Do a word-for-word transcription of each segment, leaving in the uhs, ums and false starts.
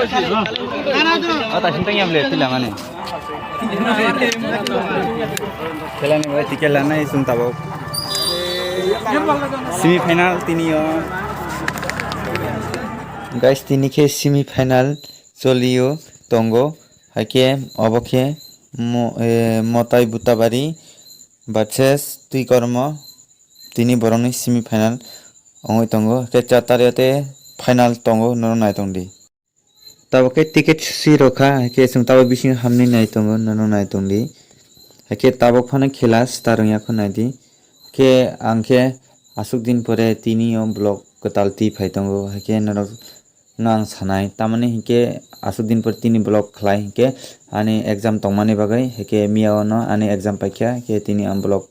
O ta sintang ya ble tila mani. Khela ni bai ticket lanai sung tabok. Semi final tini o. Guys, tini khe semi final cholio tongo. Haikhe obo khe mo-, eh, Motai Butabari versus Twikormo. Tini borokni semi final wngwi tongo. Haikhe char tario tei final tongo, norok naitong di. Tabuk khe ticket si rwkha, haikhe chwng tabuk bisingo hamni nai tongo, nono nai tongdi. Haikhe tabuk phano khela start wngya kho naidi. Khe ang khe aswk din pore tini o vlog kwtal twi phai tongo, haikhe norok no ang sanai. Tamani hinkhe aswk din pore tini vlog khlai hinkhe ani exam tongmani bagwi, haikhe miya o no ani exam paikha, khe tini ang vlog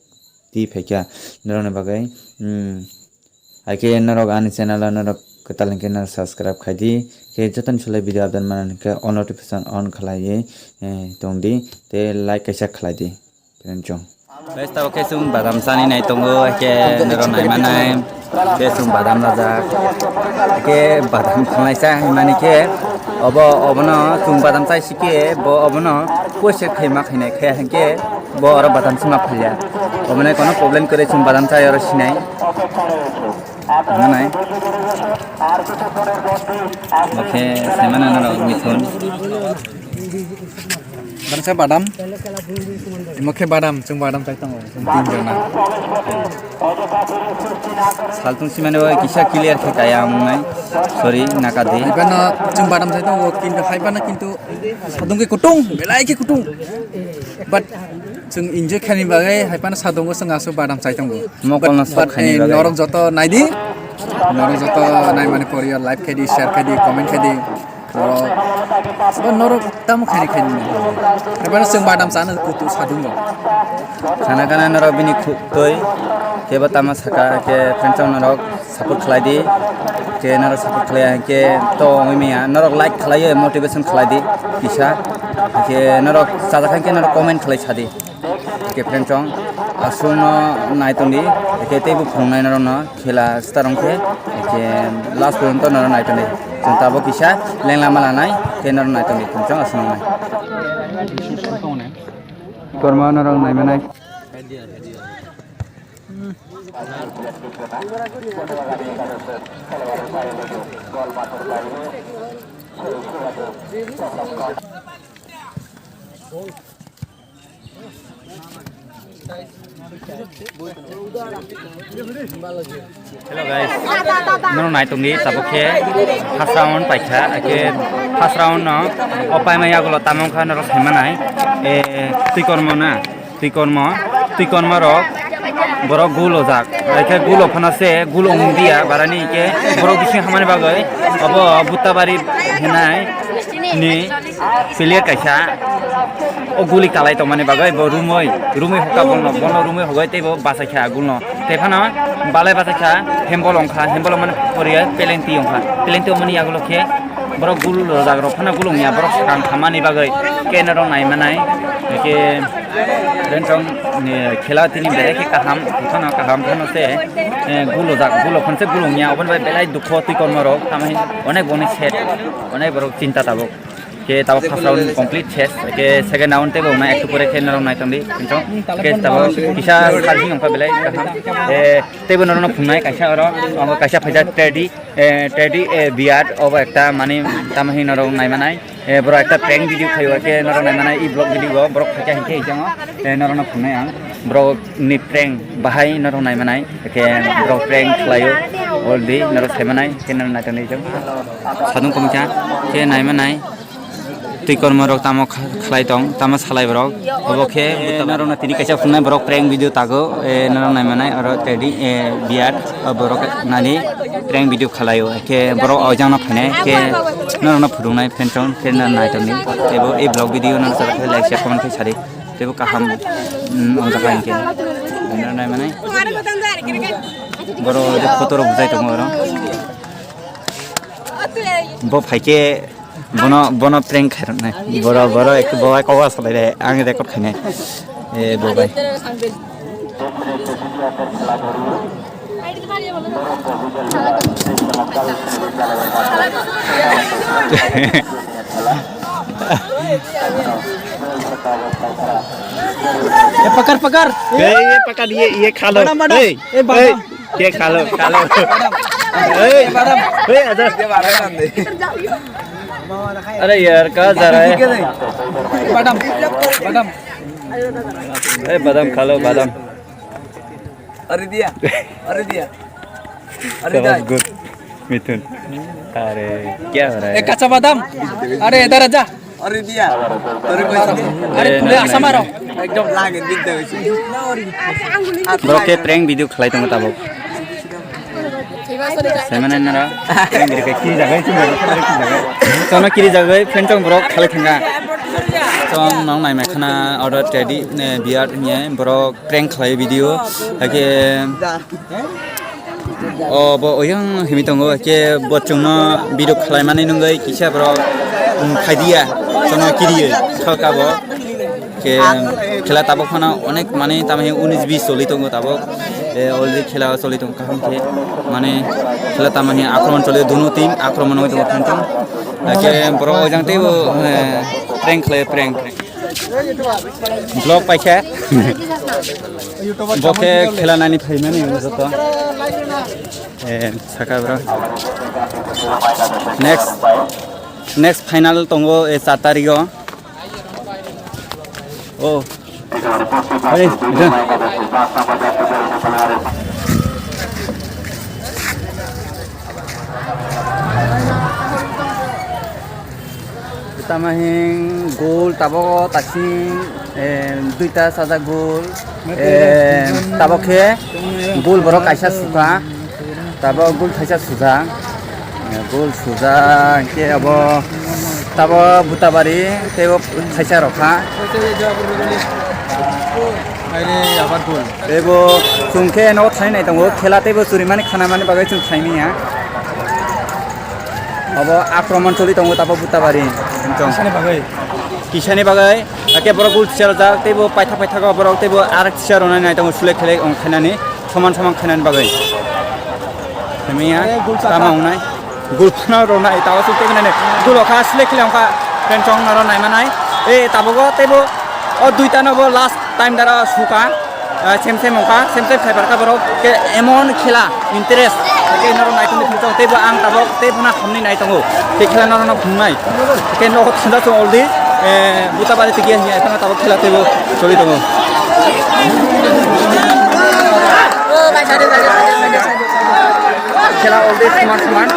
twi phaikha norokni bagwi. Hmm. Haikhe norok ani channel o norok kwtal hinkhe norok subscribe khaidi. Khe jotoni sole video update manani hinkhe all notification on khlaiwi, eh, tongdi. Tei like kaisa khlaidi. Friend chong. Guys, tabuk khe chwng badam chani nai tongo, haikhe norok naimanai. Khe chwng badam rajak. Haikhe badam khlaisa hinmani khe obo, obono chwng badam chai sikhe bo obono poisa khaima khainai khe hinkhe bo oro badam sima phalya. Omonai kono problem kwrwi chwng badam chai oro sinai. Omonai. Oke, semana nana mithun. Bangsa badam. Mokhe badam, chwng badam chai tongo. Chwng tin jona. Saltung simani o kisa clear khe kaya ang nai. Sorry, nakadi. Haibano chwng badam chai tongo, kintu haibano kintu sadung khe kutung, belai khe kutung. But chwng enjoy khaini bagwi haibano sadungo chwng asu badam chai tongo. Mokol no sok khaini bagwi. Norok joto naidi, norok joto naimani poriyo like khaidi, share khaidi, comment khaidi. Oro, oro norok tamo khaini khaini. Haibano chwng badam chana kutu sadungo. Khana khana norok bini khuk twi kebo tamo saka khe friends norok support khlai di. Khe norok support khlai khe to wngwi manya norok like khlai motivation khlai di kisa. Khe norok chajak khe norok comment khlai sadi. Khe friends aswkno nai tongdi. Khe teibo phunuknai norokno. Khela start wngkhe, khe last porjonto norok nai tongdi. Chwng tabuk kisa lengla ma lanai, khe norok nai tongdi, chwng aswk nangnai. Korma norok nai manai. Hello guys, norok nai tongdi tabuk khe first round paikha, khe first round no o paimani yagulo tamo wngkha norok saimanai, eh, twikormo na, twikormo, twikormo rok borok gul ojak, khe gul o phano se gul ong dia barani khe borok bising hamani bagwi obo Buttabari hinai ni player kaisa o guli kalai tongmani bagwi bo rumwi, rumwi hoka bono, bono rumwi hogoi tei bo bachaikha gulno. Tei phano balai bachaikha hembol ongkha, hembol ongmani poriya pelengti ongkha. Pelengti ongmani yagulo khe borok gul rojak rok phano gul ongya, borok swkang khamani bagwi khe norok nai manai. Khe rentong ni khela tini belai khe kaham, phano kaham phano se, eh, gul ojak, gul okhon se gul ongya, oboni bai belai dukho twikormo rok, tamo hin onek boni set, onek borok chinta tabuk. Khe tabuk first round complete ses, khe second round teibo wngnai, ektu pore khe norok nai tongdi, kintu khe tabuk kisa salsing wngkha belai kaham. Eh, teibo norokno phungnai kaisa oro, omo kaisa phaijak Teddy, eh, Teddy, eh, Biat, obo ekta mani tamo hin norok nai manai. Eh, borok ekta prank video khaio, khe norok nai manai, e vlog video o borok khaikha hinkhe hinkhe, eh, norokno phungnai ang. Borok ni prank bahai norok nai manai, khe borok prank khlaio, already norok sai manai, khe norok nai tongdi jong. Sadung komikha, khe nai manai. Twikormo rok tamo kha-, khlai tong, tamo salai borok. Obo khe norokno tini kaisa phunuknai borok prank video tago, eh, norok nai manai oro Teddy, eh, Biat, o borok nani prank video khlaio. Khe borok o jangno phainai, khe norokno phunuknai friend chong, khe norok nai tongdi. Teibo e vlog video no chajak khe like, share, comment khe sadi. Teibo kaham, mm, wngjakha hinkhe. Norok nai manai. Borok je photo rok bujai tongo oro. Bo phaikhe Bono, bono prank khairoknai. Boro, boro, ekta bo kowa salai de, ang record khainai. Eh, bo bai. Eh, pakar, pakar. Eh, eh, pakar, ye, ye khalo. Madam, madam. Eh, eh, badam. Ye khalo, khalo. Eh, badam. Eh, aja. Are yaar, kahan ja raha hai? Badam, badam. Eh, badam khalo, badam. Are diya, are diya. Are diya. Sabas, good. Mithun. Are, kya ho raha hai? Eh, kacha badam. Are, idhar aa ja. Are diya. Are, eh, tule nahi, asam nahi, aro. Ekdom lage, dikta hoise. Bro, khe prank video khlai tongo tabuk. Semana nara. Prank video khe kiri jagai, kiri jagai, kiri jagai. Sono kiri jagai, friend chong bro, khlai thanga. Chong nong nai mai khana order tedi, ne, biar nye, bro, prank khlai video. Hake, o, bo oyang himi tongo, ke bo chwngno video khlai mani nungwi kisa borok, um, phaidiya, sono kiriye, khalka bo. Ke khela tabuk phano onek mani tamhi unis bis choli tongo tabuk. E, already khela choli tongo kaham khe. Mane khela tamani akromon choli, dunu team akromon oi tongo phano. Ke borok ojang teibo, e, prank khlai, prank. Vlog paikha. Bo khe khela nani phaimani joto. Eh, saka bro. Next, next final tongo, eh, char tarigo. Oh. Hey, Tamahing gol tabok taksing, eh, duita sajak gol, eh, tabok khe gol borok kaisa suka, tabok gol kaisa sujak, eh, gol sujak, hingke abo tabok Butabari teibo kaisa rokha. Teibo chwng khe nogo thani nai tongo, khela teibo churimani khanamani bagwi chwng thaimani ya. Obo akromon choli tongo tabo Butabari. Kisani bagwi? Kisani bagwi, ake borok gol tisarojak, teibo paithak paithak o borok, teibo arak tisarona nai tongo, sule khele ong khainani, soman soman khainani bagwi. Temiya, eh, gol tama sak. Ongnai. Gol phano ronai, tabo suk tei nani. Gol okha, sule khele ongkha, pen chong naro nai manai. E, tabogo, teibo, o duita no bo last time dara suka. Ah, sem sem ongkha, sem sem khaibar kha borok, ke emon khela interest, ke norok naitongo thangchong, teibo ang tabok tei phano hamni naitongo, tei khela norok no phungnai, ke nogo thangchong already, eh, Butabari tigi hwnwi phano tabok khela teibo choli tongo. Khela already sman sman,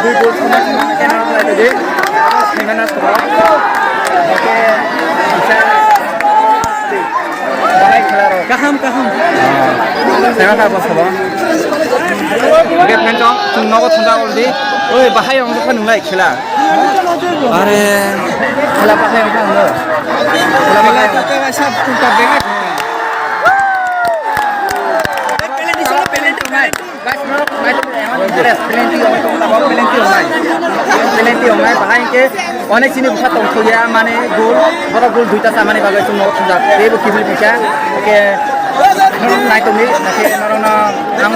dui gol sman sman, ke norok naitongo, sengana soro, ke, Kaham, kaham. Sema ka bosolo. Oke, friend, chwng nogo thangja already. Oi, bahai ang bokha nunglai khela. Are, khela bahai ang bokha nunglai. Khela bahai ang. Khela bahai ang. Penalty, penalty, penalty. Guys, no, no, no, no, penalty wngnai, penalty wngnai. Penalty wngnai, bahai hwnkhe onek chini bwsa tongthokya, mane goal, borok goal duita chamani bagwi chwngno thumjak. Teibo kiphil pisa, hwnkhe norok naitongdi, hwnkhe norokno ang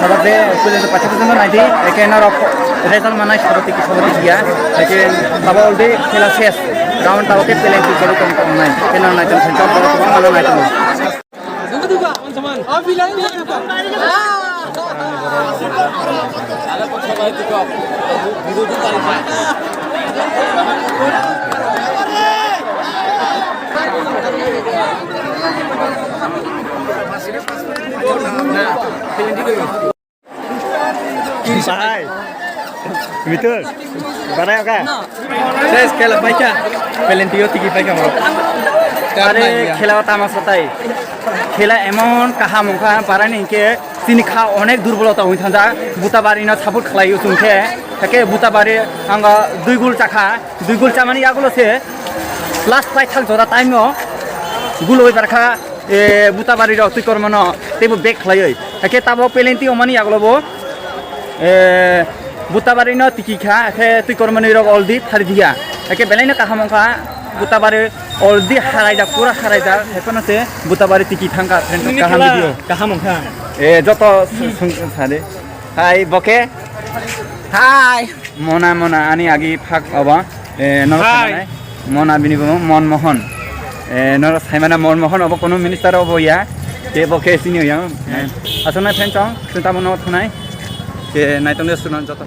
sabak je puila paithak puila naidi, hwnkhe norok result manai sabati ki sabati kiya, hwnkhe abo already khela ses, round tabok khe penalty choli tong tongnai, hwnkhe norok naitong thangkha, borok kwbangma no naitongo. Bahai. Mitul. Barai oka. Ses khela paikha. Penalty o tigi paikha mo. Are khela o tama satai. Khela emon kaham wngkha, barani hinkhe chini kha onek durbolota wngwi thangjak. Butabari no support khlai o chwngkhe. Hake Butabari ang dui gol chakha. Dui gol chamani yagulo se last paithak jora time o gol oi barkha. E, Butabari rok twi kormano teibo back khlaiwi. Hake tabo penalty omani yagulo bo, e, Butabari no tiki kha, hake twi kormani rok already thari diya. Hake belai no kaham wngkha Butabari already haraijak, pura haraijak. Hekono se Butabari tiki thangkha, friend, nini kaham khela video. Kaham wngkha. E, joto sung sade. Hai, boke. Hi. Mona, Mona, ani agi phak obo. Eh, no Hi. Mona bini bumo Mon Mohon. Eh, no saimana Mon Mohon obo kono minister obo ya. Ke bo ke sini yang. Eh, asana phen chong, senta mono thanai. Ke naitom de sunan joto.